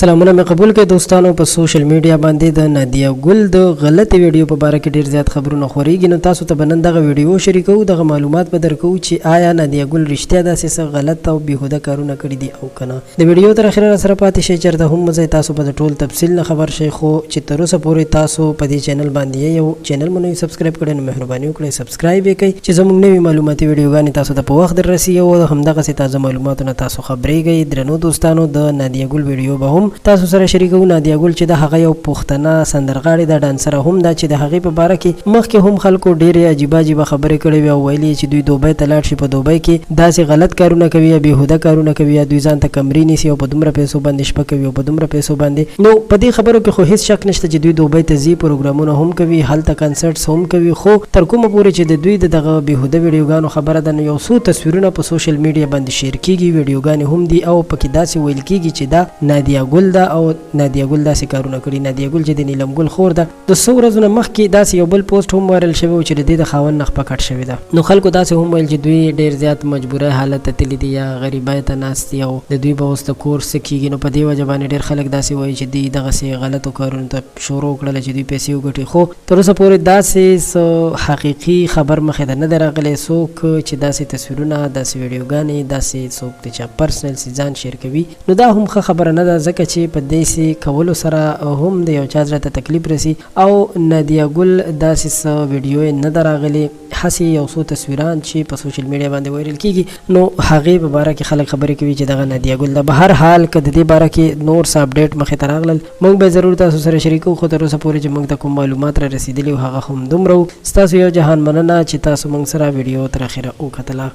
سلامونه مې قبول کړئ دوستانو. په سوشل میډیا باندې د نادیه ګل د غلطې ویډیو په باره کې ډیر زیات خبرونه خورېږي، نو تاسو ته به نن دغه ویډیو شریکوو، دغه معلومات به درکوو چې آیا نادیه ګل رښتیا داسې څه غلط او بیهوده کارونه کړي دي او که نه. د ویډیو تر اخره راسره پاتې شئ، چېرته هم مه ځئ، تاسو به د ټول تفصیل نه خبر شئ. خو چې تر اوسه پورې تاسو په دې چینل باندې یئ او چینل مو نه وي سبسکرایب کړی، نو مهرباني وکړئ سبسکرایب یې کړئ چې زموږ نوي معلوماتي ویډیوګانې تاسو ته په وخت در رسي او همدغسې تازه معلوماتو نه تاسو خبرېږئ. درنو دوستانو، د نادیه ګل ویډیو به هم تاسو سره شریکوو. نادیه ګل چې ده هغه یو پښتنه سندرغاړې ده، ډانسره هم ده، چې د هغې په باره کې مخکې هم خلکو ډېرې عجیبه عجیبه خبرې کړې وې او ویل یې چې دوی دوبۍ ته لاړ شي، په دوبۍ کې داسې غلط کارونه کوي یا بیهوده کارونه کوي یا دوی ځان ته کمرې نیسي او په دومره پیسو باندې شپه کوي او په دومره پیسو باندې. نو په دې خبرو کې خو هیڅ شک نشته چې دوی دوبۍ ته ځي، پروګرامونه هم کوي، هلته کنسرټس هم کوي، خو تر کومه پورې چې د دوی د دغه بیهوده ویډیوګانو خبره ده، نو یو څو تصویرونه په سوشل میډیا باندې شیر کیږي، ویډیوګانې هم دي او پکې داسې ویل کیږي چې دا نادیه ګل ده او نادیه ګل داسې کارونه کړي. نادیه ګل چې د نیلم ګل خور ده، د څو ورځو نه مخکې داسې یو بل پوسټ هم وایرل شوی و چې د دې د خاوند نه خپه کټ شوې ده، نو خلکو داسې هم ویل چې دوی ډیر زیات مجبورۍ حالت ته تللي دي یا غریبۍ ته ناست دي او د دوی به اوس د کور څه کیږي. نو په دې وجه باندې ډیر خلک داسې وایي چې دوی دغسې غلطو کارونو ته شروع کړله چې دوی پیسې وګټي، خو تر اوسه پورې داسې څه حقیقي خبر مخې ته نه دی راغلی. څوک چې داسې تصویرونه، داسې ویډیوګانې، داسې څوک د چا پرسنل څیزان شیر کوي، نو دا هم ښه خبره نه ده، ځکه چې په داسې کولو سره هم د یو چا زړه ته تکلیف رسي. او نادیه ګل داسې څه ویډیو یې نه ده راغلې، هسې یو څو تصویران چې په سوشل میډیا باندې وایرل کیږي، نو هغې په باره کې خلک خبرې کوي چې دغه نادیه ګل ده. بهر حال که د دې باره کې نور څه اپډیټ مخې ته راغلل، موږ به ضرور تاسو سره شریکو، خو تر اوسه پورې چې موږ ته کوم معلومات را رسیدلي وو هغه هم دومره وو. ستاسو یو جهان مننه چې تاسو موږ سره ویډیو تر اخره وکتله.